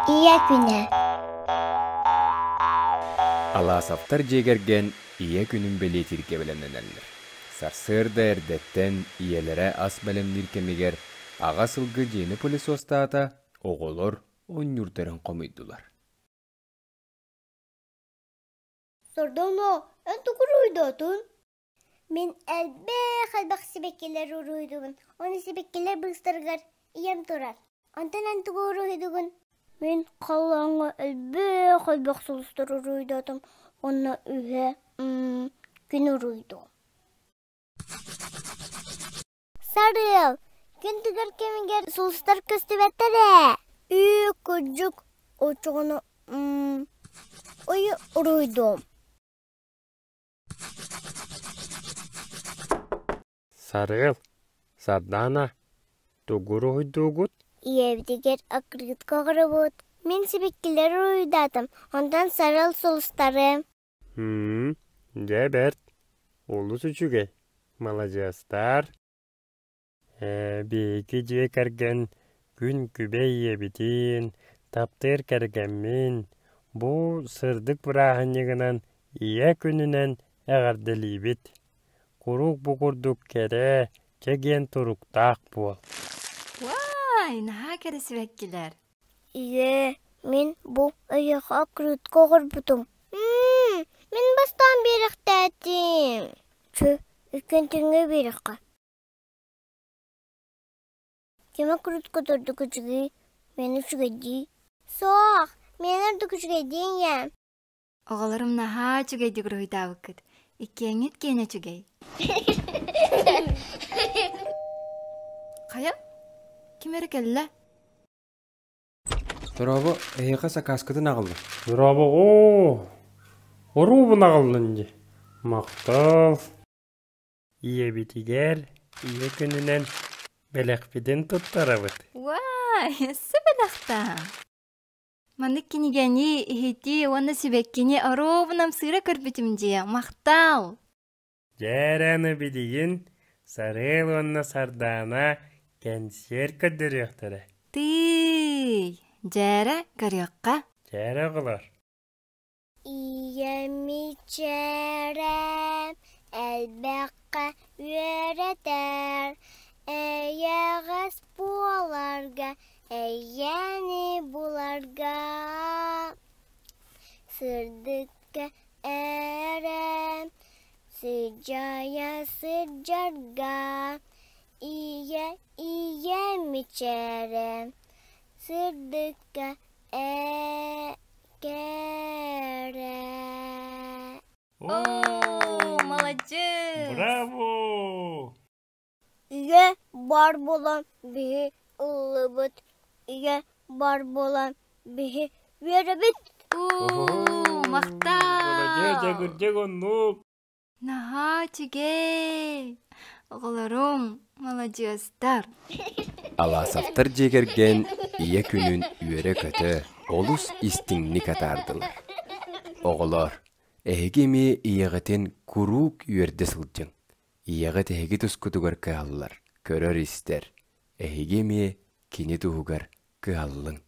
Ийэ күнэ Аласовтар дьиэ кэргэн Ийэ күнүн бэлиэтииргэ бэлэмнэнэллэр. Сарсыарда эрдэттэн ийэлэрэ ас бэлэмниир кэмигэр аҕа сылгы дьиэни пылесостаата, оҕолор оонньуурдарын хомуйдулар. Сордоно, эн тугу уруйдоотун? Мин элбэх-элбэх сибэккилэр уруһуйдуубун. Уонна сибэккилэр быыстарыгар ийэм турар. Онтон эн тугу уруһуйдугун? Мин халлааҥҥа элбэх-элбэх сулустары уруһуйдаатым уонна үһэ күн уруһуйдуом. Сарыал, күн тыгар кэмигэр сулустар көстүбэттэр ээ. Үү, кырдьык, оччоҕуна ыйы уруһуйдуом. Сарыал, Сардаана, тугу уруһуйдуугут? Ийэбитигэр аккырыытка оҥоробут. Мин сибэккилэри уруһуйдаатым, онтон сарыал сулустары. Һм, дьэ бэрт, олус үчүгэй, маладьыастар. Ээ, биһиги дьиэ кэргэн күн күбэй ийэбитин, таптыыр кэргэммин, бу сырдык бырааһынньыгынан Ийэ күнүнэн эҕэрдэлиибит! Куруук бу курдук кэрэ, чэгиэн туруктаах буол. Уай, наһаа кэрэ сибэккилэр. Ийээ, мин бу эйиэхэ аккырыытка оҥорбутум. Мин бастаан биэрэхтээтим. Чэ, иккиэн тэҥҥэ биэриэххэ. Ким аккырыытка ордук үчүгэй, миэнэ үчүгэйдии. Суох, миэнэ ордук үчүгэйдии ийээ. Оҕолорум наһаа үчүгэйдик уруһуйдаабыккыт. Иккиэҥҥит киэнэ үчүгэй. Хайа, ким эрэ кэллэ? Дорообо, эһиэхэ сакааскытын аҕаллым. Дорообо, оо, оруобун аҕаллын дии. Махтал. Ийэбитигэр ийэ күнүнэн бэлэхпитин туттарабыт. Уай, өссө бэлэхтээх. Маннык кинигэни, иһити уонна сибэккини оруобунам сыыра көрбүтүм дии, махтал! Дьэ билигин Сарыал уонна Сардаана кэнсиэр көрдөрүөхтэрэ. Тыый, дьээрэ көрүөххэ. Дьээрэ оҕолор. Ийэм мичээрэ элбэххэ үөрэтэр, эйэҕэс буоларга, эйэни буларга, сырдыкка эрэ Сыдьаайа сылдьарга, ийэ, ийэ мичээрэ, сырдыкка кэрэ. Оо, молодец! Браво! Ийэ бар буолан биһи ыллыбыт, ийэ бар буолан биһи үөрэбит. Уу, махтал! Дьэ, оннук. Наһаа үчүгэй! Оҕолорум, маладьыастар! Аласовтар дьиэ кэргэн Ийэ күнүн үөрэ-көтө, олус истиҥник атаардылар. Оҕолоор, эһиги эмиэ ийэҕитин куруук үөрдэ сылдьыҥ. Ийэҕит эһиги тускутугар кыһаллар, көрөр-истэр. Эһиги эмиэ кини туһугар кыһаллыҥ.